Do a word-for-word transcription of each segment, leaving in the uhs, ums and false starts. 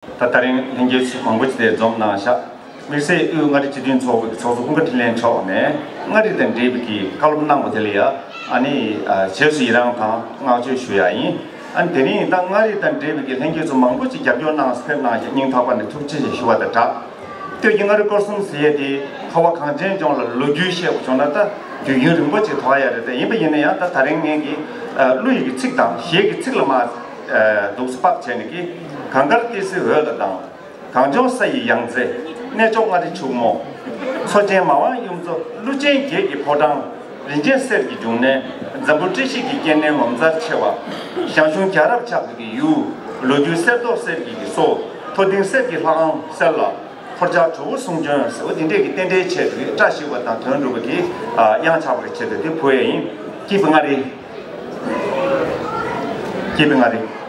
ད་ད་རིང་ལྷན་རྒྱས་ཚོ་མང་པོ་ཅིག་དེ་འཛོམས་གནང་ཤག་དམིགས་བསལ་དབུས་མངའ་རིས་སྤྱི་མཐུན་ཚོགས་པའི་ཚོགས་གཙོ་ཀུན་དགའ་འཕྲིན་ལས་མཆོག་ནས་མངའ་རིས་དང་འབྲེལ་བའི་གི་བཀའ་སློབ་གནང་བ་དེ་ལ་ཡ་ཨ་ནི་རྗེས་སུ་ཡི་རང་དང་བསྔགས་བརྗོད་ཞུ་ཡ་ཡིན། ཨ་ནི་དེ་རིང་ད་མངའ་རིས་དང་འབྲེལ་བའི་གི་ལྷན་རྒྱས་ཚོ་མང་པོ་ཅིག་རྒྱབ་སྐྱོར་གནང་ཕེབས་གནང་ཞིག་སྙིང་ཐག་པ་ནས་ཐུགས་རྗེ་ཆེ་ཞུ་བ་དང་སྦྲགས། སྟོད་ཀྱི་མངའ་རིས་སྐོར་གསུམ་ཟེར་ཡས་དེ་ཁ་བ་གངས་ཅན་ལྗོངས་ལ་ལོ་རྒྱུས་བཤད་དགོས་བྱུང་ན་ད་དུས་རྒྱུན་རིང་པོ་ཅིག་དོགས་ཡ་རེད། དེ་ཡིན་པ་ཡིན་ན་ཡང་ད་ད་རིང་ངས་ཀྱི་གླུ་ཡི་གི་ཚིག་དང་གཞས་ཀྱི་ཚིག་ལ་མ་འདུག་སེ་དཔག་བྱས་ནས་ཀྱི་གངས་དཀར་ཏི་སེའི་འོད་ལ་ལྡང་། གངས་ལྗོངས་ས་ཡི་ཡང་རྩེ། གནས་མཆོག་མངའ་རིས་ཕྱུག་མོ། མཚོ་ཆེན་མ་དབང་གཡུ་མཚོ། ཀླུ་ཆེན་བརྒྱད་ཀྱི་ཕོ་བྲང་། རིན་ཆེན་གསེར་གྱི་འབྱུང་གནས། འཛམ་བུ་བཀྲ་ཤིས་ཀྱི་སྐྱེ་གནས་ངོ་མཚར་ཆེ་བ། ཞང་ཞུང་རྒྱལ་རབས་ཆགས་པའི་ཡུལ། ལོ་རྒྱུས་གསེར་མདོག་གསེར་གྱི་སོ། མཐོ་ལྡིང་གསེར་གྱི་ལྷ་ཁང་གསེར་ལ། འཁོར་ཆགས་ཇོ་བོ་གསུང་བྱོན་ཟེར་བ་འདི་འདྲས་ཀྱི་རྟེན་འབྲེལ་ཆེད་དུ་བཀྲ་ཤིས་པ་དང་དོན་འགྲུབ་པ་གི་གཡང་ཆགས་པ་གི་ཆེད་དུ་དེ་ཕུལ་ཡས་ཡིན། སྐྱིད་པའི་མངའ་རིས། སྐྱིད་པའི་མངའ་རིས།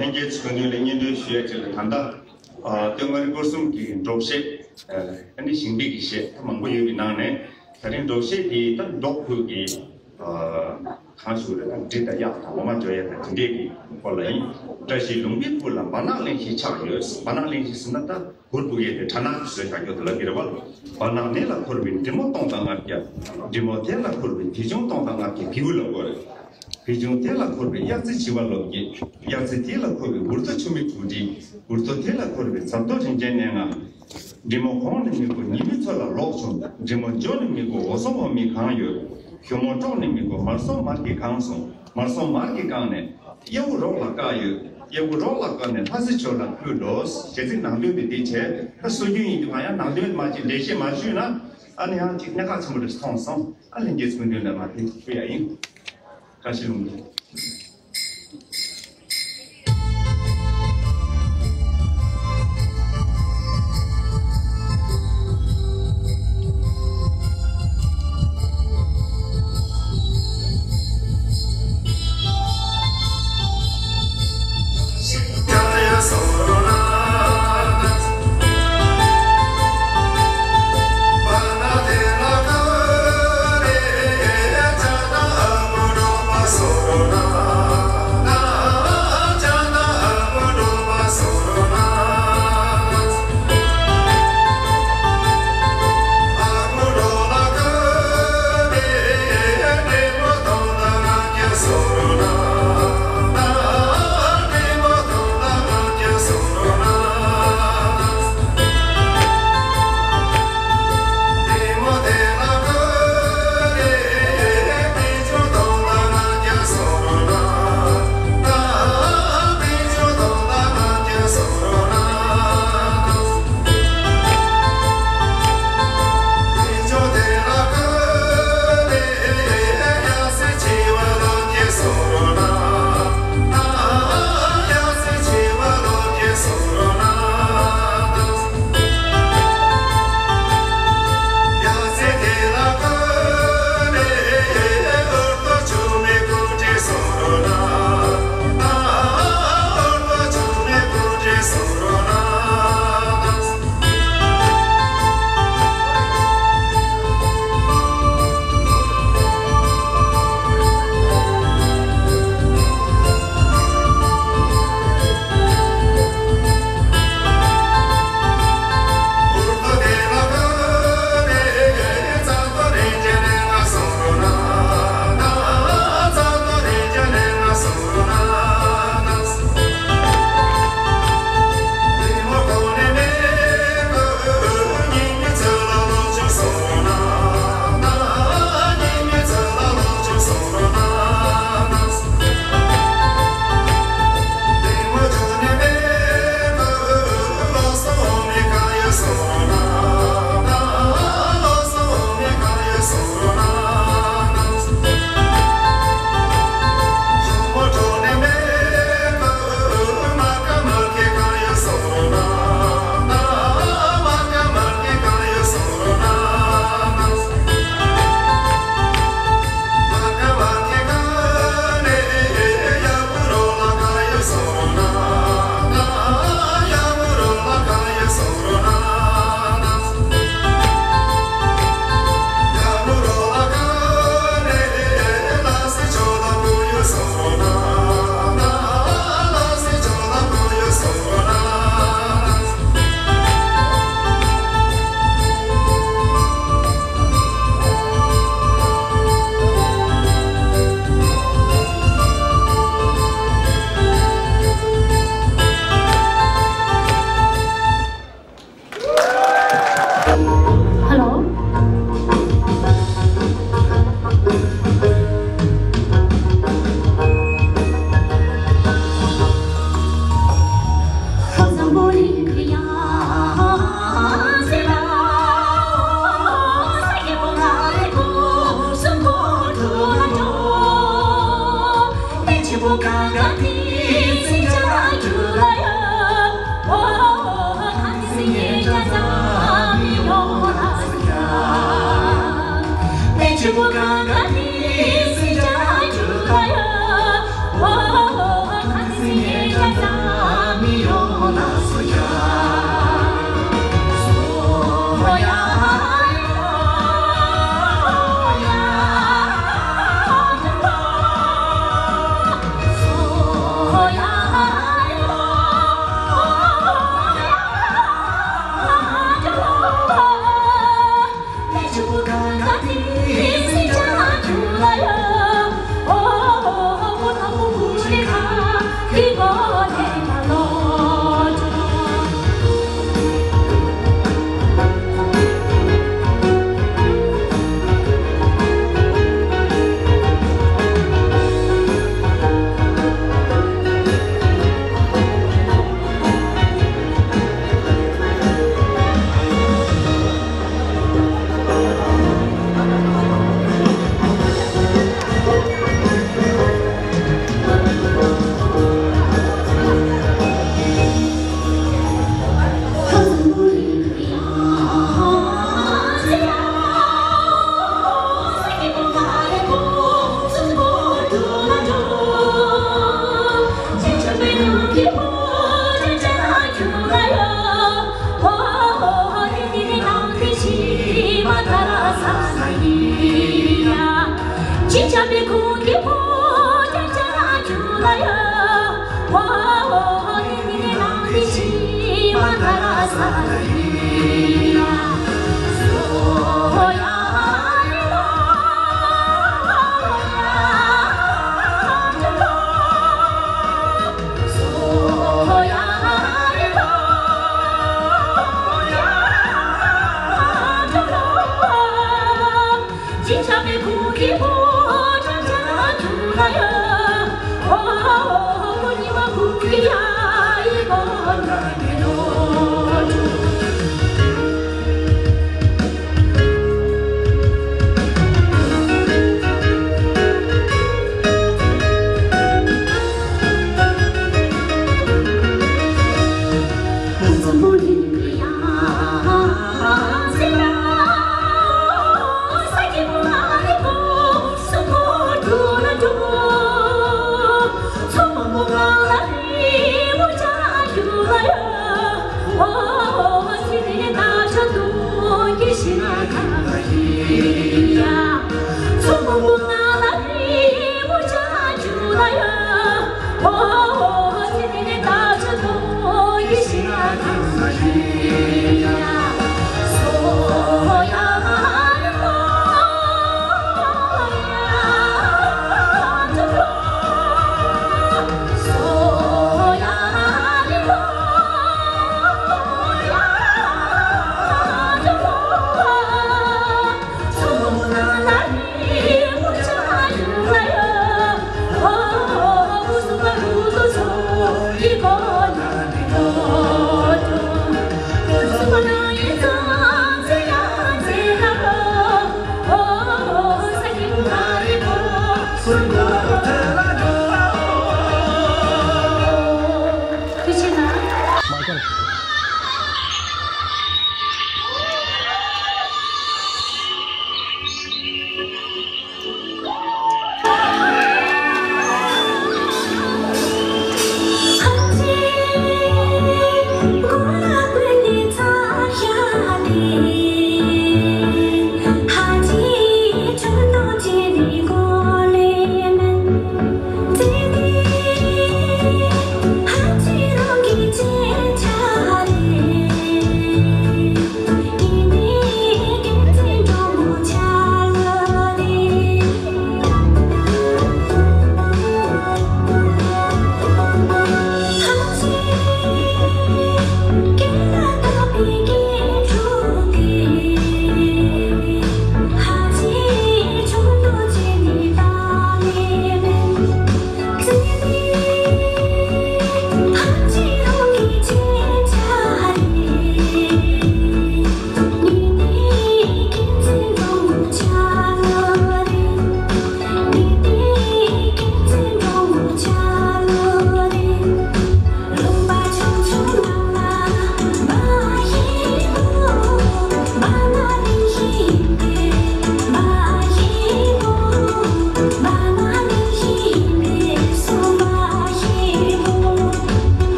ལྷན་རྒྱས་ཚོའི་མདུན་ལ་སྙན་སྒྲོན་ཞུ་ཡ་ཅིག་ལ། ད་ལྟ་སྟོད་མངའ་རིས་སྐོར་གསུམ་གྱི་འབྲོག་གཞས། ཨ་ནི་ཞིང་པའི་གི་གཞས་ད་མང་པོ་ཡོད་པའི་ནང་ནས། ད་རིང་འབྲོག་གཞས་དེ་ད་འབྲོག་ཁུལ་གྱི་ཨ་གང་ཞུ་རེད། ད་འབྲི་དང་གཡག་དང་འོ་མ་འཇོ་ཡ་དང་དེ་འདྲས་ཀྱི་སྐོར་ལ་ཡིན། བཀྲ་ཤིས་ལུང་པའི་ཁུལ་ལ་བ་ནག་གླིང་བཞི་ཆགས་ཡོད། བ་ནག་གླིང་བཞི་ཟེར་ན་ད་གུར་ཕུབ་ཡས་དེ་བྲག་ནག་གི་བཟོས་བཞག་རྒྱུ་དེ་ལབ་ཀྱི་རེད་བ། བ་ནག་གླིང་ལ་འཁོར་བའི་འབྲི་མོ་སྟོང་དང་ལྔ་བརྒྱ། འབྲི་མོ་དེ་ལ་འཁོར་བའི་དེ་ཆུང་སྟོང་དང་ལྔ་བརྒྱ་བེའུ་ལབ་དགོས་རེད། བེའུ་ཆུང་དེ་ལ་འཁོར་བའི་གཡག་རྩེ་བྱི་བ་ལོ་བརྒྱད། གཡག་རྩེ་དེ་ལ་འཁོར་བའི་འུར་རྡོ་ཆུ་མིག་གྲུ་འདི། འུར་རྡོ་དེ་ལ་འཁོར་བའི་ཟབ་རྡོ་རིན་ཆེན་སྣེ་ལྔ། འབྲི་མོ་གོང་ནས་མི་དགོས་ཉི་མའི་མཚོ་ལ་ལོག་བྱུང་། འབྲི་མོ་མཇུག་ནས་མི་དགོས་འོ་ཟོ་འོ་མའི་གངས་ཡོད། གཞུ་མོ་དཀྲོག་ནས་མི་དགོས་མར་སོང་མར་གྱིས་གང་སོང་། མར་སོང་མར་གྱིས་གང་ནས་གཡས་འོག་རོགས་ལ་བཀག་ཡོད། གཡས་འོག་རོགས་ལ་བཀག་ནས་ལྷ་སའི་ཆོས་ལ་བསྐུལ་ལོ། གཞས་ཚིག་ནང་དོན་དེ་འདི་བྱས། ད་སྲོལ་རྒྱུན་ཡིན་དུས་གང་ཡང་ནང་དོན་མ་ཅིག་འགྲེལ་བཤད་མ་ཞུས་ན། ཨ་ནི་ཡང་ཅིག་གནད་འགག་ཆེན་པོ་རེ་མཐོང་སོང་། ཨ་ལྷན་རྒྱས་ཚོའི་མདུན་ལ་མ་དེ་ཞུ་ཡ་ཡིན། བཀྲ་ཤིས་ལྷུན་གྲུབ།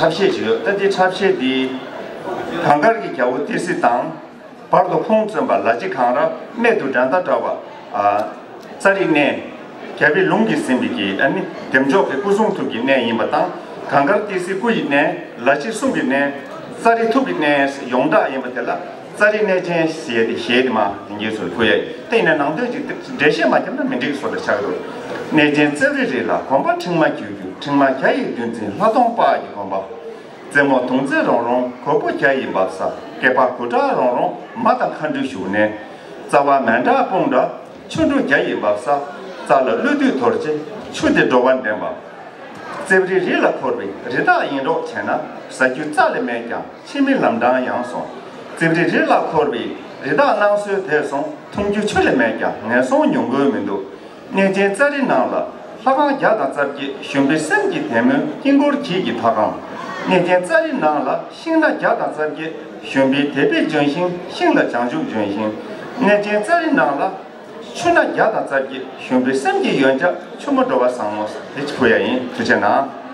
འཁྲབ་གཞས་ཅིག་ཡོད། ད་དེ་འཁྲབ་གཞས་འདི་གངས་དཀར་གྱི་རྒྱལ་པོ་ཏི་སེ་དང་། བར་དུ་ཁོང་བཙོན་པ་ལ་ཅི་གང་ར་སྨད་དུ་འགྲན་ཟླ་བྲལ་བ། ཨ། ཙཱ་རི་གནས། རྒྱལ་པོའི་ལུང་གིས་ཟིན་པའི་གི་ཨ་ནི་བདེ་མཆོག་གི་སྐུ་གསུང་ཐུགས་ཀྱི་གནས་ཡིན་པ་དང་། གངས་དཀར་ཏི་སེའི་སྐུ་ཡི་གནས། ལ་ཅི་གསུང་གི་གནས། ཙཱ་རི་ཐུགས་ཀྱི་གནས་ཡོངས་གྲགས་ཡིན་པ་དེ་ལ་ཙཱ་རི་གནས་ཆེན་ཞེས་ཏེ་ཞེས་ཏེ་མ་དེ་འགྱེད་སོ་ཕུལ་ཡ་ཡིན། དེ་ཡིན་ན་ནང་དོན་ཅིག་འགྲེལ་བཤད་མ་བརྒྱབ་ན་མི་འགྲིག་སོ་ལ་ཆགས་འདུག་གནས་ཆེན་ཙཱ་རི་རི་ལ་དགོན་པ་ཕྲེང་བ་བརྒྱད་ཅུ། ཕྲེང་བ་བརྒྱ་ཡི་འདུ་འཛིན་ལྷ་སྡོང་དཔལ་གྱི་དགོན་པ། རྩེ་མོ་དུང་རྩེ་རོང་རོང་གོས་པོ་བརྒྱ་ཡིས་འབབ་ས། སྐེད་པ་དགུ་བྲག་རོང་རོང་མ་དང་མཁའ་འགྲོའི་བཞུགས་གནས། རྩ་བ་མཎྜལ་སྤུངས་འདྲ་ཆོ་འཕྲུལ་བརྒྱ་ཡིས་འབབ་ས། རྩ་ལ་ཀླུ་བདུད་རྡོ་རྗེ་ཆུ་འདི་འགྲོ་བ་འདྲེན་པ། རྩེ་རི་རི་ལ་འཁོར་བའི་རི་དྭགས་ཡིན་གྲོགས་བྱས་ན། ཟ་རྒྱུ་རྩ་ལས་མེད་ཀྱང་ཕྱི་མི་ལམ་འཕྲང་ཡངས་སོང་། རྩེ་རི་རི་ལ་འཁོར་བའི་རི་དྭགས་སྣང་སྲོལ་དེད་སོང་། འཐུང་རྒྱུ་ཆུ་ལས་མེད་ཀྱང་ངན་སོང་མྱོང་དགོས་མི་འདུག་གནས་ཆེན་ཙཱ་རི་ནང་ལ་ལྷ་ཁང་བརྒྱ་དང་རྩ་བརྒྱད། གཞོན་པའི་སེམས་ཀྱི་དེད་མོས་དཀྱིལ་འཁོར་གྱི་གི་མཐའ་སྒང་། གནས་ཆེན་ཙཱ་རི་ནང་ལ་ཤིང་སྣ་བརྒྱ་དང་རྩ་བརྒྱད། གཞོན་པའི་དད་པས་ལྗོན་ཤིང་ཤིང་ལ་བྱང་ཆུབ་ལྗོན་ཤིང་། གནས་ཆེན་ཙཱ་རི་ནང་ལ་ཆུ་སྣ་བརྒྱ་དང་རྩ་བརྒྱད། གཞོན་པའི་སེམས་ཀྱི་ཡོན་ཆབ་ཆུ་མོ་འགྲོ་བ་བཟང་མོ། དེ་ཕུལ་ཡ་ཡིན། ཐུགས་རྗེ་གནང་།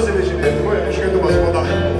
ཟེར་བའི་ཞིག་ནས་དུ་མ་ཡང་ཤོད་འདུག་པ་སོང་ད།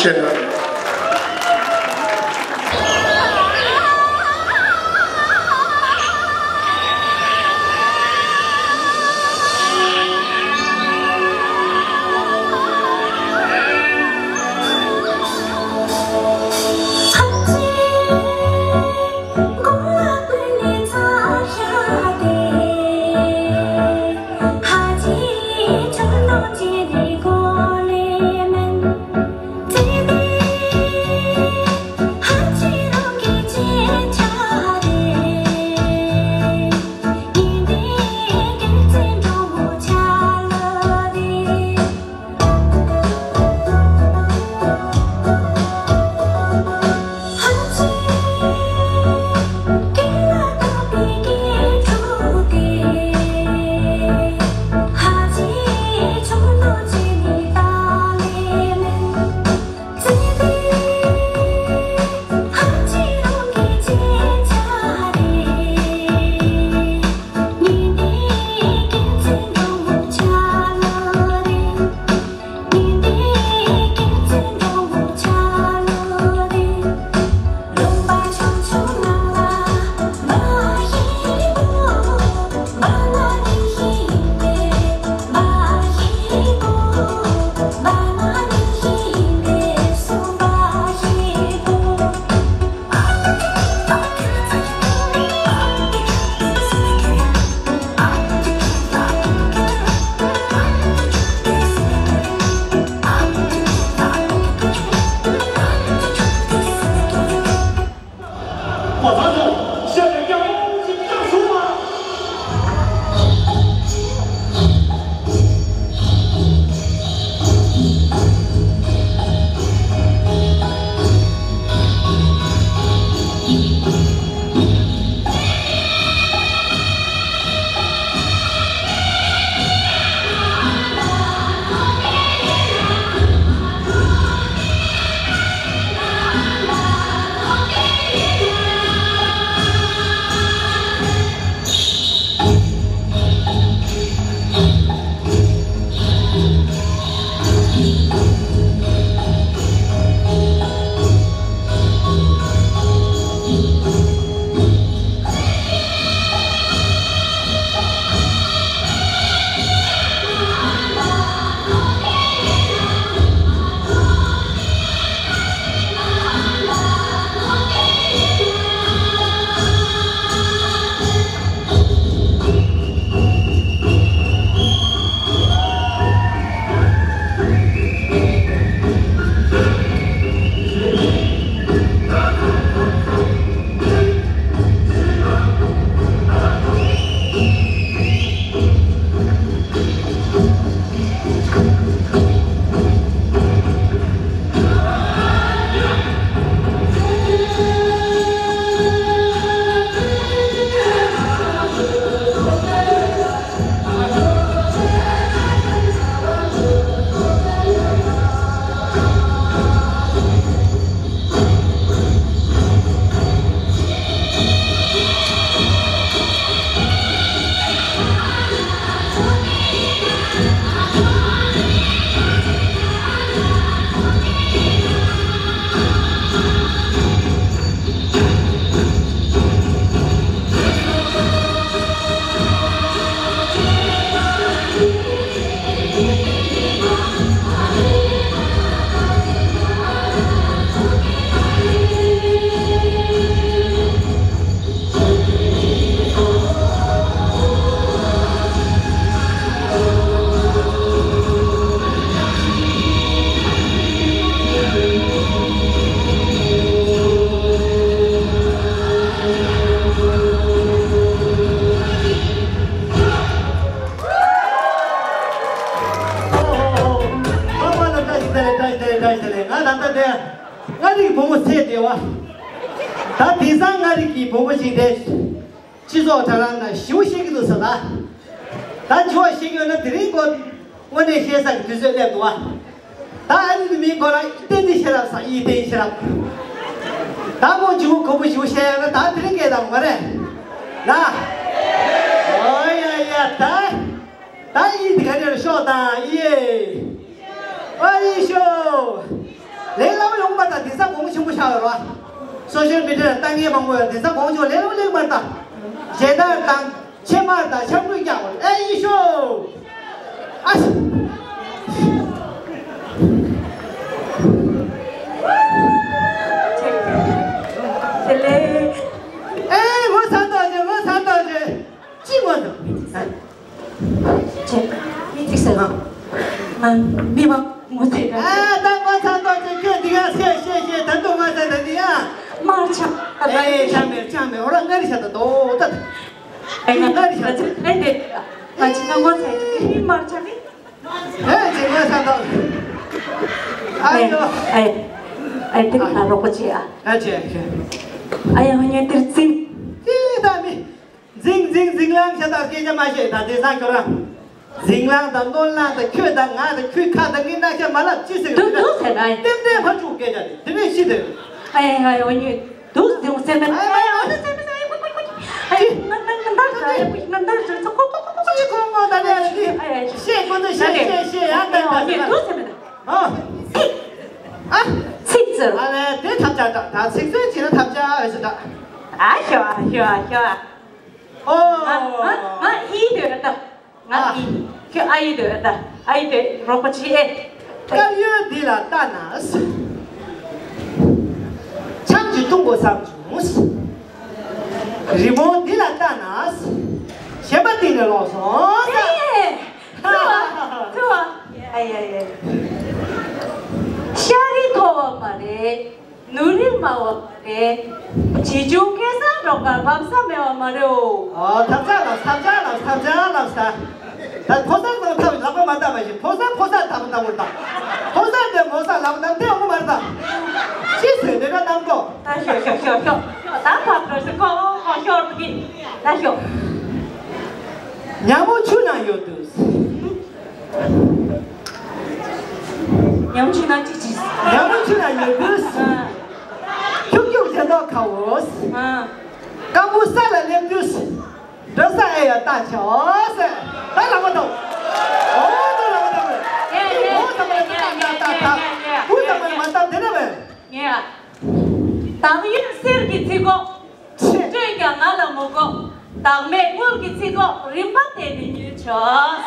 བྱས་ན། ཨ་མ་ལ་བཀྲ་ཤིས་བདེ་ལེགས། བཀྲ་ཤིས་བདེ་ལེགས། བཀྲ་ཤིས་བདེ་ལེགས། ང་ད་ལྟ་དེ་མངའ་རིས་ཀྱི་བུ་མོ་ཚེ་བདེ་བ། ད་དེང་སང་མངའ་རིས་ཀྱི་བུ་མོ་ཞིག་དེ་སྤྱི་ཚོགས་དྲ་ལམ་ན་ཞེ་པོ་བཤད་ཀྱི་འདུག་ཟེར་ལ། ད་ཞེ་པོ་བཤད་ཀྱི་ཡོད་ན་དེ་རིང་ཁོ་དངོས་གནས་བཤད་ས་ཀྱི་དུས་ཚོད་སླེབས་འདུག་བ། ད་ཨ་ནི་དེ་མིན་ཁོ་རང་བསྟན་འཛིན་ཤེས་རབ་ཟེར། ཡེ་བསྟན་འཛིན་ཤེས་རབ། ད་ཁོ་ཞེ་པོ་གོ་བོ་ཞེ་པོ་བཤད་ཡ་ན་ད་དེ་རིང་སྐད་བཏང་མ་རེད་ལ། ཨོ་ཡ་ཡ། ད་ད་ཡེ་དེ་ག་རེ་ཤོག་དང་ཡེ། ཨ་ཡེ་ཤོག་ལས་སླ་པོ་ཡོང་མ་ད་དེང་སང་གོང་ཆེན་པོ་ཆགས་ཡོད་ར། སོ་ཤལ་མི་ཌི་ཡ་ལྟ་མཁན་མང་པོ་ཡོད། དེང་སང་གོང་ཆེན་པོ་ལས་སླ་པོ་ལེགས་མ་ད། ཞེ་དྲག་དང་ཕྱེ་མར་དང་ཤ་འགུལ་རྒྱག་པ་ཨེ་ཡི་ཤོ། ཨ་ཤ། དེ་ལས། ཨེ་ངོ་ཚ་མདོག་ཅན། ངོ་ཚ་མདོག་ཅན། ཅི་ངོ་ཚ། ཅེ། མི་ཚིག་ཟེར། ང་མི་མ་ངོ་ཚ་ག་ཨ་ད་ངོ་ཚ་མདོག་ཅན། ཁྱོད་འདི་ག་བཤད་བཤད་བཤད། ད་དུང་ང་ཚ་ད་འདི་ཡ། མར་ཆག་ཨེ་ཆག་མེད་ཆག་མེད། འོ་ར་ངར་ཤ་ད་དོ་ད། ཨེ་ང་ངར་ཤ་ད། ཨེ་འདི་ང་ཅི་ང་ངོ་ཚ་ཡི་མི་མར་ཆག་གི་ཨེ་ཅེ་ངོ་ཚ་མདོག་ཨ་ཡོ། ཨེ་ཨེ་དེ་ཁ་རོགས་པ་ཅེ་ཨ། ཨ་ཅེ་ཨ་ཅེ། ཨ་ཡ་ངེ་དེར་ཙིང་། ཅི་ད་མི། འཛིང་འཛིང་འཛིང་ལང་ཤ་དང་སྐད་ཆ་མ་བཤད་ད། དེང་སང་ཁྱོད་རང་འཛིང་ལང་དང་གནོན་ལང་དང་ཁྱོད་དང་ང་དང་ཁྱོད་ཁ་དང་ངའི་རྣ་ཤ་མ་ལབ་ཅི་ཟེར་གི་འདུག་འདུག་ཟེར་ན། ཏན་ཏན་ཕར་བཅུག་སྐད་ཆ་དེ་དེ་ནས་ཤི་དེ། ཨ་ཡ་ང་ཡོང་ཉེ་འདུག་འདུག་ཟེར་མ་ཟེར་མ་ཟེར་ཨ་ཡ་ང་ད་ཟེར་མ་ཟེར་ཨ་ཡ་ཁོ་ཁོ་ཁོ་ཨ་ཡ་ང་ང་ང་ད་ཟེར་ཨ་ཡ་ཁོ་ང་ད་ཟེར་ཁོ་ཁོ་ཁོ་ཁོ་ཅི་ཁོ་ངོ་ད་ནས་ཤི་ཨ་ཡ་ཤི་ཤེས་ཁོ་ཚོ་ཤེས་ཤེས་ཤེས་ཡང་ད་ད་ཟེར་འདུག་ཟེར་མ་ཟེར་ཨ་ཚིག་ཨ་ཚིག་ཟེར་ཨ་ལས་དེ་ཐབས་ཆག་ད་ད་ཚིག་ཚོད་བྱེད་ན་ཐབས་ཆག་ཨ་ཟེར་ད། ཨ་ཤོ་ཨ་ཤོ་ཨ་ཤོ་ཨ། ཨོ། ང་ང་ང་ཨི་དོད་ད། ང་ཨ་ཨི། ཁྱོད་ཨ་ཡི་དོད་ད། ཨ་ཡི་དོད་རོགས་པ་ཅི་ཨེ། དཀར་ཡོལ་འདི་ལ་ལྟ་ན། ཆང་གི་བཏུང་དགོས་བསམ་བྱུང་། རི་མོ་འདི་ལ་ལྟ་ན། ཞེན་པ་གཏིང་ནས་ལོག་སོང་། ཨེ། ཚུ་བ། ཚུ་བ། ཨ་ཡ་ཡ། ཤ་རི་མཐོ་བ་མ་རེད། ནུ་རིར་མ་བབས་པ་རེད། ཇི་བྱུང་སྐལ་བཟང་འགྲོ་ཁར་བབས་ས་མེད་པ་མ་རེད་འོ། ཨོ་ཐབས་ཆག་ལབ་ཐབས་ཆག་ལབ་ཐབས་ཆག་ལབ་ས། ད་ཕོ་གསར་ཚོ་ཐབས་ལག་པ་མ་བཏབ་པ་ཞིག་ཕོ་གསར་ཕོ་གསར་ཐབས་བཏབ་དགོས་དང་། ཕོ་གསར་དེ་མོ་གསར་ལག་པ་བཏབ་དེ་འོང་མ་རེད་ད། ཅི་ཟེར་དེ་འདྲ་གནང་གོ། ད་ཤོག་ཤོག་ཤོག་ཤོག་ཤོག་ད་ཕབ་འགྲོ་ཟེར་ཁོ་ཁོ་ཤོར་གི། ད་ཤོག་ཉ་མོ་ཆུ་ནང་ཡོད་དུས། ཉམ་ཆུང་ན་ཅི་ཅི། ཉམ་ཆུང་ན་ཡོད་དུས། ཁྱུག་ཁྱུག་དེ་ཐོག་ཁ་འོ། སྐམ་པོ་ས་ལ་སླེབས་དུས། འགྲོ་ས་ཨེ་ཡ་ལྟ་ཆོག་ཟེར། ད་ལ་མ་ཐོག་ཨོ་ད་ལ་མ་ཐོག་ཨོ་ད་མ་ལ་ད་ད་ད་ད། ཨུ་ད་མ་ལ་མ་ད་དེ་ན་བས། ངས། དང་ཡོད་གསེར་གྱི་ཚིག་གོ། སྤྲོད་ཀྱང་ང་ལ་མི་དགོས། བདག་མེད་དངུལ་གྱི་ཚིག་གོ་རིམ་པ་དེ་ནི་ཉོས་ཆོག་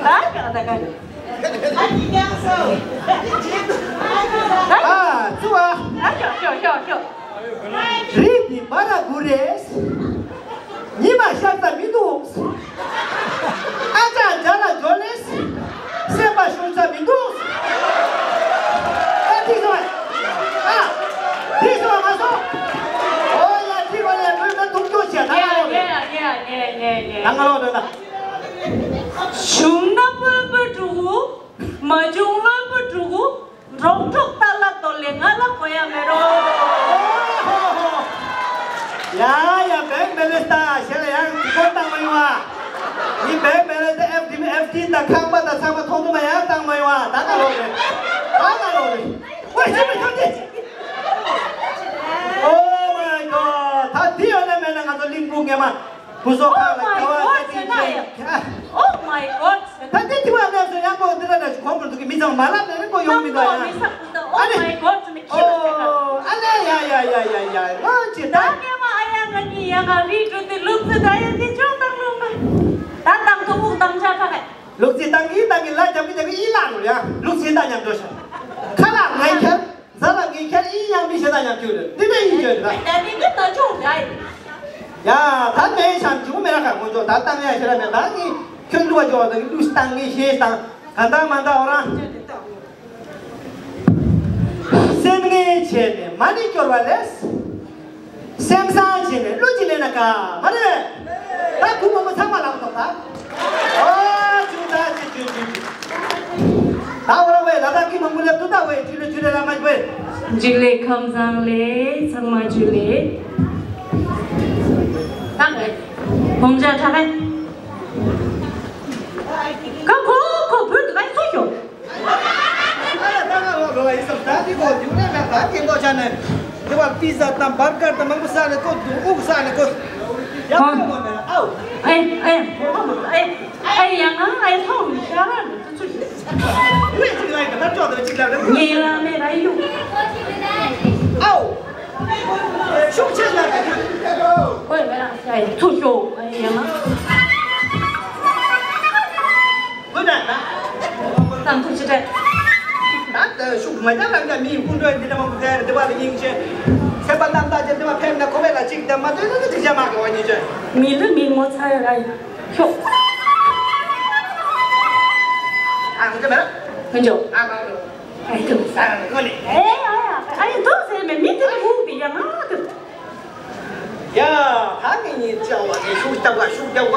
ཨ་ཀྱང་ད་ག་ཨ་ཙུ་ཨ། ཨ་ཤོག་ཤོག་ཤོག་ཤོག་རིགས་འདི་མ་ར་བུ་རེད། ཉི་མ་ཤར་ས་མི་འདུག་ཨ་ཅག་འཇའ་ལ་འཇོ་ལེ། སེམས་པ་ཤོར་ས་མི་འདུག་ཨ་ཏིག་སོང་། ཨ། ཏིག་སོང་མ་སོང་། ཨོ་ཡ་ཏིག་བ་ལས་མོས་ན་ཐུག་ཐུག་བྱས་ད་ང་ལོག་རེད། ད་ང་ལོག་རེད་ད། བྱུང་ན་སྤོབས་པ་འགྲུབ། མ་བྱུང་བློན་པོ་འགྲུབ། འགྲོགས་འགྲོགས་ཏ་ལ་ཏོ་ལེ་ང་ལ་གོ་ཡ་མེད་རོ། ཡ་ཡ་བེང་བེ་ལེ་སི་ད་ཞེ་ལ་ཡང་གོ་བཏང་མ་ཡོང་ཨ། ཡི་བེང་བེ་ལེ་སི་ཨེཕ་ཌི་ཨེཕ་ཌི་དང་ཁང་པ་དང་ཚང་མ་ཐོག་ཏུ་མ་ཡང་བཏང་མ་ཡོང་ཨ། ད་ག་ལོག་རེད། ད་ག་ལོག་རེད། ཝེ་ཤི་མི་ཐོན་ཏེ། Oh my God། ད་འདི་ཡོད་ན་མེད་ན་ང་ཚོ་གླིང་བུ་ངེ་མ། བུ་སོ་ཁ་ལ་ཀ་བ་ས་ཏིང་ཅན། Oh my God། ད་དེ་དེ་བ་ནས་སོ་ཡང་གོ་འདི་ལ་ནས་གོང་བུར་འདུག་གི་མི་ཚང་མ་ལབ་ནས་ནི་གོ་ཡོང་མི་འདུག་ཡང་། Oh my God། ཨ་ལེ་ཡ་ཡ་ཡ་ཡ་ཡ་ཨོ་ཅི་ད། ད་ངས་མ་ཨ་ཡ་ང་གཉིས་ཡ་ང་རིག་འགྲོ་དེ་ལུག་རྫི་ད་ཡ་དེ་ཅོ་བཏང་ལུག་ན། ད་བཏང་ཐུབ་དབུགས་བཏང་ཆ་ཁ་ཁ། ལུག་རྫི་བཏང་གི་བཏང་གི་ལ་རྒྱབ་གི་རྒྱབ་གི་ཨི་ལག་རུ་ཡ་ལུག་རྫི་ད་མཉམ་འགྲོ་ཤ། ཁ་ལག་ངས་ཁྱེར། ཛ་ལ་ངས་ཁྱེར་ཨིན་ཡང་མི་ཤེས་ད་ཉམས་ཆུ་རེད། འདི་འདྲ་ཡིན་བརྗོད་རེད་ད། ད་འདི་འདི་ད་ཆུང་རེད། ཡ་ད་ངས་བྱམས་ཆུང་མེད་ཁ་ངོ་ཅོག་ད་བཏང་ཡ་ཤེས་ར་མེད་ད་ངས་ཁྱོད་ལུས་པ་ཅོག་ད་ལུས་བཏང་ངས་ཤེས་དང་ག་འདང་མ་འདང་འོ་རང་། སེམས་ངན་བྱས་ནས་མ་ཎི་སྐྱོར་བ་ལས། སེམས་བཟང་བྱས་ནས་བློ་གཅིག་ལེན་ན་དགའ་མ་རེད། ད་བུ་མོ་མོ་ཚང་མ་ལག་ཐོག་ད། ཨོ་ཅུ་ད་ཅི་ཅུ་ཅུ་ཅུ། ད་འོ་ར་ཝེ་ལ་དྭགས་ཀྱི་མ་མུ་ལེ་ཏུ་ད་ཝེ་ཅུ་ལེ་ཅུ་ལེ་ལ་མ་ཅུ་ཝེ། འཇིགས་ལེ་ཁམས་བཟང་ལེ་ཚང་མ་ཇུ་ལེ། ད་ཝེ་བོང་ཇ་ཁྲ་ཝེ། ཀ་ཁོ་ཁོ་བུད་དུ་ཝེ་སུ་ཤོ། ད་ང་ལོ་ལོ་ཡིན་སམ་ད་འདི་གོ་འདི་ནས་མེད་ད་དེ་འདོ་ཆ་ནས་དེ་བར་པི་ཛ་དང་བར་གར་དང་མང་པོ་ཟ་ནས་ཀོ་འདུག་དབུགས་ཟ་ནས་ཀོ་ཡག་པོ་མོ་ནས། ཨའོ། ཨེ་ཨེ་ཨེ་ཨེ་ཡང་ཨ་ཨེ་ཐོང་ཤ་ར་ནི་ཏུ་ཚུ་ཞིག་ངས་ཅིག་ལ་ཡིན་ད་ཅོག་ཏུ་ཅིག་ལ་རེད། ངས་ལ་མེ་ར་ཡུ། ཨའོ། ཤུགས་ཆེ་ལ་རེད། ཨོ་ཡ་ཡ་ཚུ་ཤོ་ཨེ་ཡང་ཨ། ཁོ་ན་ན། ཏང་ཐུགས་ཆེ་ཏྲེ། ད་ལྟ་ཤུགས་མ་རྒྱག་ལ་འགའ་མིའི་སྐུ་མགྲོན་འདི་འདྲ་མང་པོ་ཕེབས་འདི་བ་ལ་སྙིང་རྗེ། ཚེ་པ་རྣམ་དག་ཅན་འདི་བ་ཕེབས་ན་ཁོ་བས་ལ་གཅིག་ཀྱང་མ་ཐོས་ན་ནི་འགྲིག་བྱ་མ་དགོས་པ་ཉིད་ཅན། མི་ལུས་མི་ངོ་ཚ་ཡོད་ར་ཤོག་ཨ་ཁོ་ཚེ་མེད། ཁོ་འཇོག་ཨ་ཁོ་ཨ་ཁོ་ཨ་ཁོ་ཨ་ཁོ་ཨ་ཁོ་ཟེར་མེད་མི་དེ་ལ་ཧུག་དེ་ཡང་ང་དེ། ཡ། ད་ངེད་གཉིས་བཅར་བ་དེ་ཤུགས་རྒྱབ་པ་ཤུགས་རྒྱབ་པ།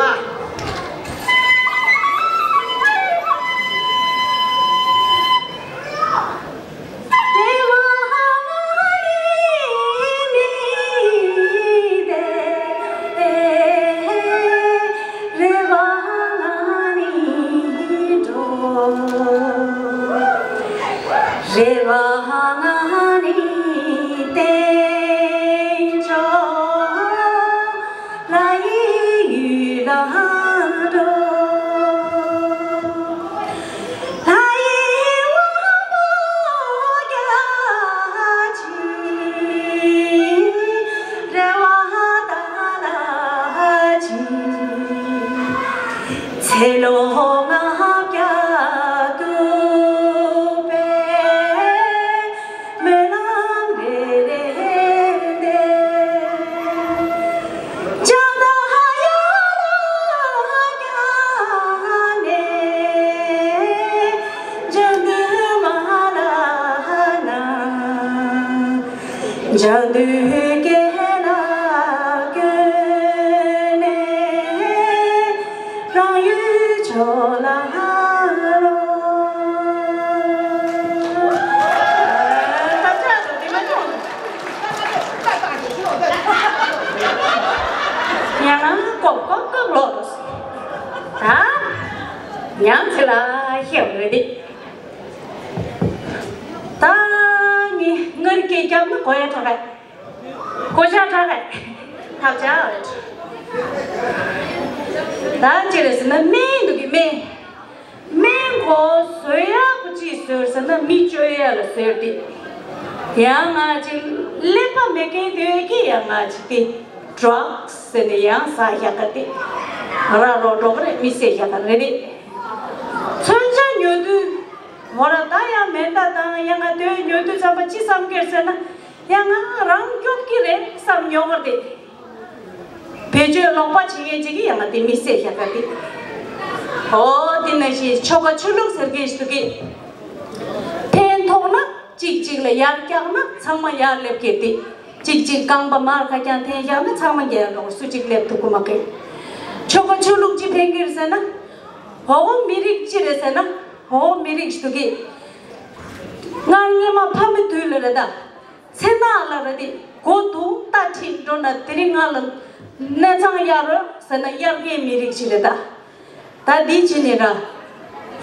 རེ་བ་ང་ནི་བསྟན་འགྲོ་ལ་ཡི་ཡུལ་ལ་འགྲོ། ལ་ཡི་དབང་པོ་རྒྱ་ཆེ་རེ་བ་ད་ལ་ཆེ། ཚེ་ལོ་ལྔ་བརྒྱ་དུ་པའི་སྨོན་ལམ་རེ་རེ་འདེབས། ལྕགས་རྟ་ཧ་ཡ་ལ་རྒྱ་ནས་ལྕགས་རྟ་མ་ལ་ན། འཇའ་འདུས་སྐེད་ལ་བསྐྱོན་ནས་རང་ཡུལ་ཕྱོགས་ལ་ལོག་ཡང་ན་ཀོབ་ཀོབ་ཀོབ་ལོག་ད་ཡང་ཚེ་ལ་ཤེས་རེད་དེ། ད་ནི་ངར་སྐད་རྒྱབ་ན་གོ་ཡ་དྲག་ག་གོ་ཆ་དྲག་ག་ཐབས་ཆག་རེད། ད་ཅི་རེད་ཟེར་ན་སྨན་འདུག་གི་སྨན། སྨན་གོ་བཟོ་ཡག་གོ་ཅི་བཟོས་ཟེར་ན་མི་བཅོ་ཡ་ལ་བཟོས་ཏེ། ཡང་ང་ཅིག་ཀླད་པ་མེད་མཁན་དེ་གི་ཡང་ང་ཅིག་དེ་ཌྲག་ཟེར་ནས་ཡང་ཟ་ཡག་ག་དེ་ར་རོ་འགྲོ་གི་རེད། མི་བསད་ཡག་ག་རེད་དེ། མཚོན་ཆ་ཉོ་དུས། མོ་ར་ད་ཡང་མེ་མདའ་དང་ཡང་ང་དོན་ཉོ་དུས་ཙམ་པ་ཅི་བསམ་གྱི་ཟེར་ན། ཡང་ང་རང་སྐྱོབ་ཀྱི་རེད་བསམ་ཉོ་བར་དེ། བེད་སྤྱོད་ལོག་པ་བྱེད་མཁན་ཅིག་གིས་ཡང་ང་དེ་མི་བསད་ཤ་ཁ་དེ། ཨོ་དེ་ནང་བཞིན་ཆོ་ག་ཆོས་ལུགས་ཟེར་མཁན་ཞིག་གིས། ཕན་ཐོགས་ན་གཅིག་གཅིག་ལ་ཡར་བཀྱག་ན་ཚང་མ་ཡར་སླེབས་མཁན་དེ། གཅིག་གཅིག་རྐང་པ་མར་ཁ་རྐྱང་འཐེན་བཞག་ན་ཚང་མ་འགྱེལ་འགྲོ་སུ་གཅིག་སླེབས་ཐུབ་ཀྱི་མ་རེད། ཆོ་ག་ཆོས་ལུགས་ཅི་ཕན་གྱི་རེད་ཟེར་ན། ཧོ་ཧོ་མི་རིགས་ཅི་རེད་ཟེར་ན། ཧོ་ཧོ་མི་རིགས་ཞིག་གིས། སྔར་སྔོན་མ་ཕ་མའི་དུས་ལ་རེད་ད། ཚེ་ནག་ལ་རེད་དེ་མགོ་དུང་རྟ་ཁྲིད་འགྲོ་ན་དེ་རིང་ང་ལ་གནས་ཚང་གཡར་རོགས་ཟེར་ན་གཡར་མཁན་མི་རིགས་ཤིག་རེད་ད། ད་འདི་བྱས་ནས་ར།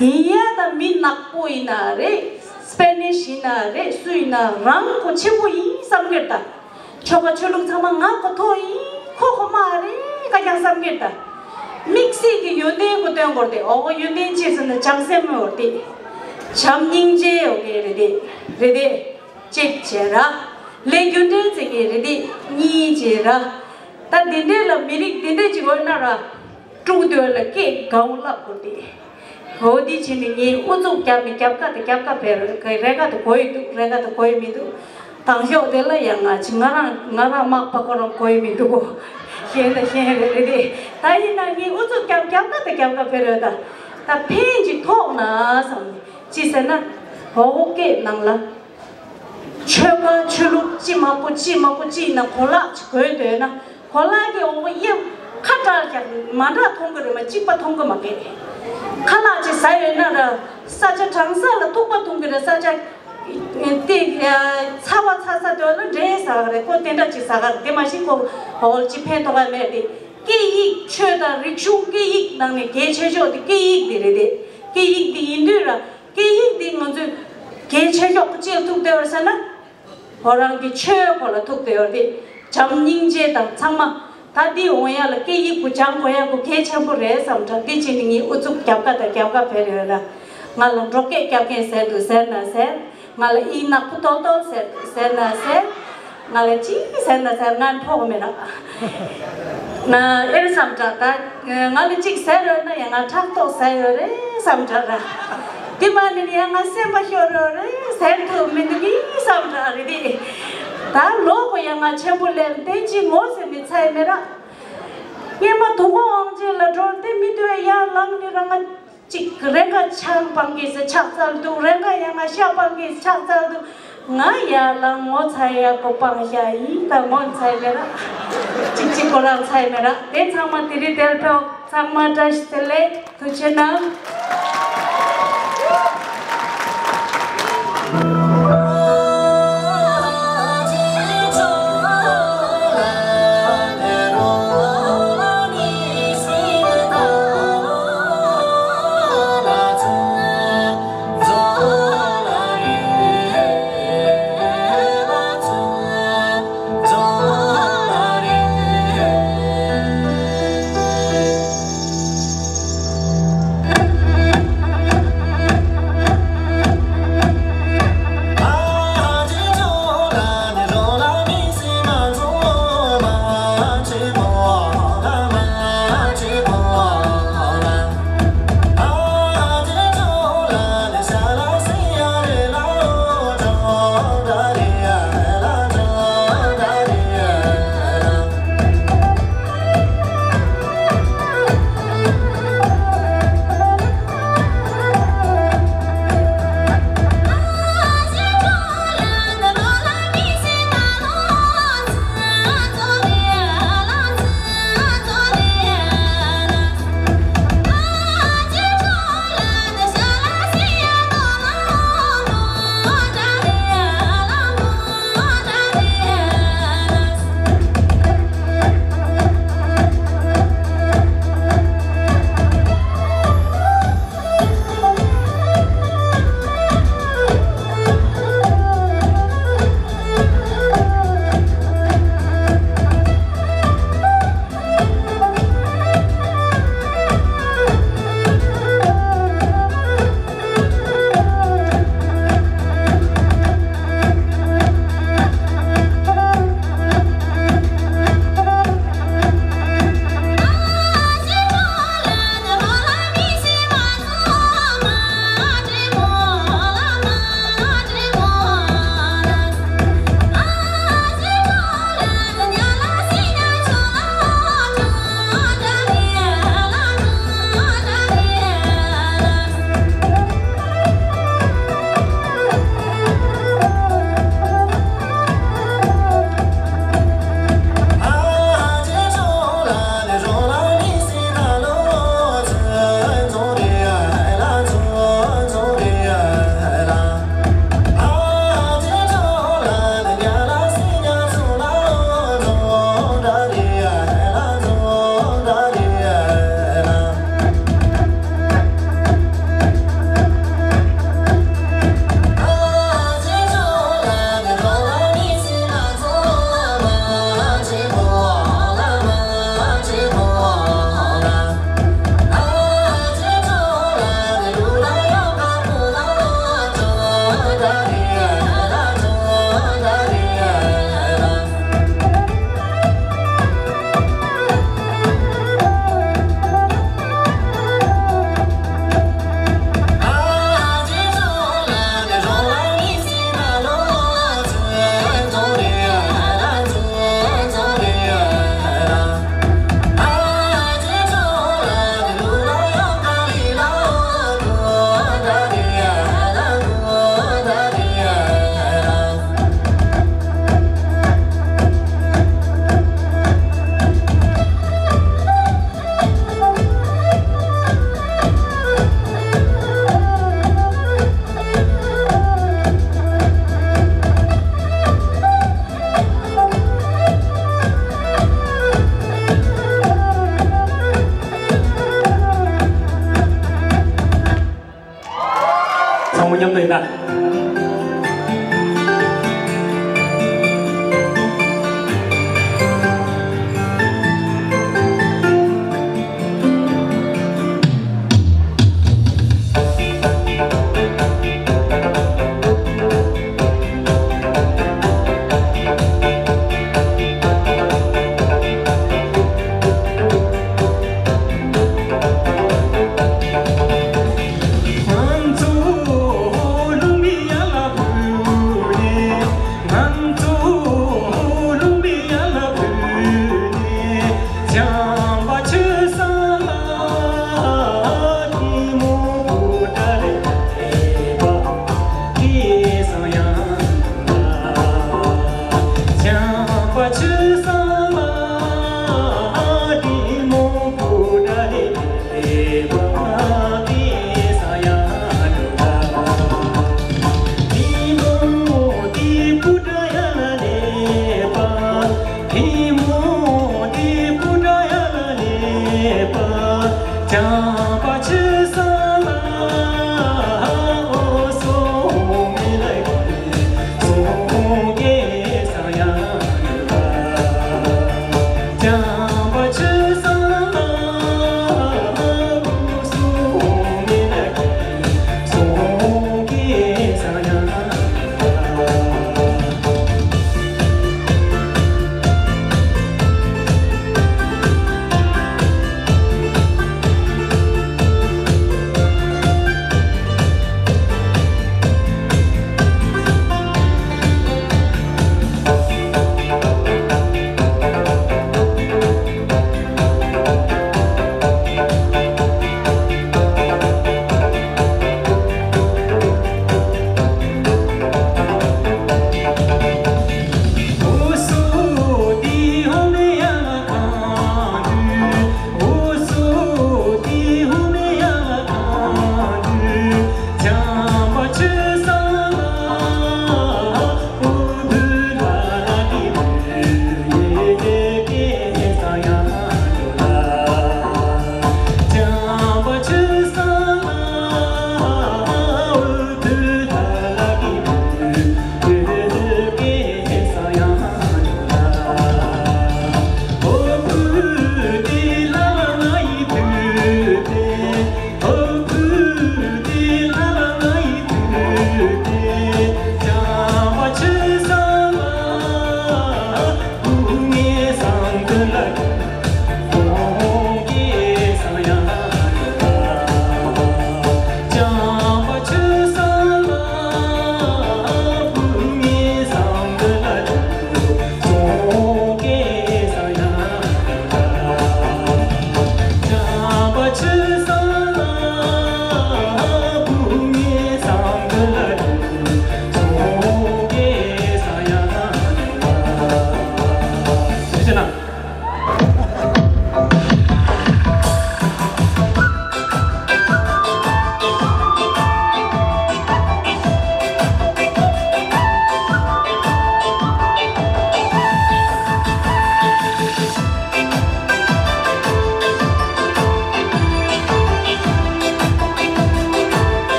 ཡིན་ཡ་ད་མི་ནག་པོ་ཡིན་ན་རེད། སྤེ་ནིཤ་ཡིན་ན་རེད། སུ་ཡིན་ན་རང་གོ་ཆེན་པོ་ཡིན་བསམ་གྱི་རེད་ད། ཆོ་ག་ཆོས་ལུགས་ཚང་མ་ང་གོ་ཐོག་ཡིན། ཁོ་ཁོ་མ་རེད་ཀ་ཀྱང་བསམ་གྱི་རེད་ད། དམིགས་བསལ་གྱི་ཡོན་ཏན་གོ་སྟོན་དགོས་རེད་དེ། འོ་གོ་ཡོན་ཏན་ཅི་ཟེར་ན་བྱམས་སེམས་མོ་རེད་དེ། བྱམས་སྙིང་རྗེ་ཡོད་མཁན་རེད་དེ། རེད་དེ། གཅིག་བྱས་ར། ལས་རྒྱུ་འབྲས་བརྩི་མཁན་རེད་དེ་གཉིས་བྱས་ར། ད་འདི་འདྲས་ལ་མི་རིགས་འདི་འདྲས་ཅིག་ཡོད་ན་ར། དཀྲུག་འདོད་ལ་སྐད་གང་བླག་དགོས་ཏེ། འོ་འདི་བྱས་ནས་ངས་ཨུ་ཚུགས་བརྒྱབ་ནས་རྒྱབ་ཁ་དང་རྒྱབ་ཁ་ཕེབས་རེ་ཁ་དང་གོ་ཡི་འདུག་རེ་ཁ་དང་གོ་ཡི་མི་འདུག་དང་ཤོག་དེ་ལ་ཡང་ང་ཅི་ང་རང་ང་རང་མག་པ་ཁོ་རང་གོ་ཡི་མི་འདུག་གོ་ཤེས་ན་ཤེས་རེད་རེད་དེ། ད་ཡིན་ན་ངས་ཨུ་ཚུགས་རྒྱབ་རྒྱབ་ཁ་དང་རྒྱབ་ཁ་ཕེབས་རེད་ད། ད་ཕན་ཅིག་ཐོགས་ན་བསམ་ནས་ཅི་ཟེར་ན། འོ་འོ་སྐད་ནང་ལ། ཆོལ་ཁ་ཆོས་ལུགས་ཅི་མ་པོ་ཅི་མ་པོ་ཅི་ཡིན་ན་གོ་ལག་ཅིག་གོན་འདོད་ན་གོ་ལག་གི་འོག་གཡས་ཁ་བཀྲ་བཞག་མ་འདྲ་མཐོང་གི་རེད་མ་གཅིག་པ་མཐོང་གི་མ་རེད། ཁ་ལག་ཅིག་ཟ་ཡོད་ན་ར་ས་ཆ་གྲང་ས་ལ་ཐུག་པ་མཐོང་གི་རེད། ས་ཆ་དེ་ཚ་བ་ཚ་ས་དོན་ལ་འདྲེས་ཟ་ག་རེད། ཁོ་དེ་འདྲ་ཅིག་ཟ་ག་རེད། དེ་མ་གཞི་ཁོ་འོ་ཅི་ཕན་ཐོགས་ཡ་མེད་དེ། སྐད་ཡིག་ཆོས་དང་རིག་གཞུང་སྐད་ཡིག་ནང་ནས་གལ་ཆེ་ཤོས་དེ་སྐད་ཡིག་དེ་རེད་དེ། སྐད་ཡིག་དེ་ཡིན་དུས་ར་སྐད་ཡིག་དེ་ང་ཚོས་གལ་ཆེ་ཤོས་ཅིག་ཐུག་བསྡད་པར་ཟེར་ན། ཁོ་རང་གི་ཆོས་ཁོ་ལ་ཐུག་བསྡད་ཡོད་དེ། བྱམས་སྙིང་རྗེ་དང་ཚང་མ་ ད་འདི་འོང་ཡ་ལ་སྐད་ཡིག་པོ་སྦྱང་དགོས་ཡ་གོ་གལ་ཆེན་པོ་རེད་བསམ་དྲག་འདི་བྱས་ནས་ངའི་ཨུ་ཚུགས་རྒྱབ་ཁ་དང་རྒྱབ་ཁ་འཕེར་ཡོད་ལ། ང་ལ་འབྲོག་སྐད་རྒྱབ་མཁན་ཟེར་འདུག་ཟེར་ན་ཟེར། ང་ལ་ཨི་ནག་པོ་ཏོག་ཏོག་ཟེར་ཟེར་ན་ཟེར། ང་ལ་ཅི་ཟེར་ན་ཟེར། ང་ཕོག་མེད་ར། ང་ཨེ་རེད་བསམ་དྲག་ད་ང་ལ་ཅིག་ཟེར་ཡོད་ན་ཡང་ང་ཕྲག་དོག་ཟ་ཡོད་རེད་བསམ་དྲག་ར། དེ་མ་ནི་ཡང་ང་སེམས་པ་ཤོར་ཡོད་རེད་ཟེར་ཐུབ་མི་འདུག་གི་བསམ་དྲག་རེད་དེ། ད་ལོ་གོ་ཡང་ང་ཆེན་པོ་ལས་དེ་ཅི་ངོ་ཟེར་མི་ཚ་ཡི་མེད་ར། སྔས་མ་དུ་གོ་ཨང་ཅེ་ལ་འགྲོ་དེ་མི་དུ་ཡང་ལངས་ནི་ར་ང་། གཅིག་རེ་འགའ་ཆང་སྤང་གི་ཟེར་ཕྱག་འཚལ་འདུག་རེ་འགའ་ཡང་ང་ཤ་སྤང་གི་ཕྱག་འཚལ་འདུག་ང་ཡར་ལངས་ངོ་ཚ་ཡག་པོ་སྤང་བཞག་ཡིན་ད་ངོ་ཚ་ཡི་མེད་ར། གཅིག་གཅིག་ཁོ་རང་ཚ་ཡི་མེད་ར། དེ་ཚང་མ་དེ་རིང་དེར་ཕེབས་ཚང་མ་བཀྲ་ཤིས་བདེ་ལེགས། ཐུགས་རྗེ་གནང་། ཚང་མ་མཉམ་དུ་ཡིན་ན།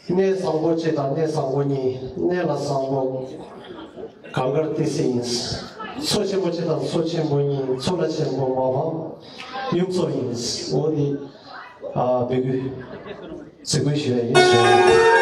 གནས་བཟང་པོ་གཅིག་དང་གནས་བཟང་པོ་གཉིས། གནས་ལ་བཟང་པོ་གངས་དཀར་ཏི་སེ་ཡིན། མཚོ་ཆེན་པོ་གཅིག་དང་མཚོ་ཆེན་པོ་གཉིས། མཚོ་ལ་ཆེན་པོ་མ་ཕམ་ཡུམ་མཚོ་ཡིན། འོ་འདི་ཨ་འབོད་སྐུལ་གཟིགས་སྐུལ་ཞུ་ཡ་ཡིན།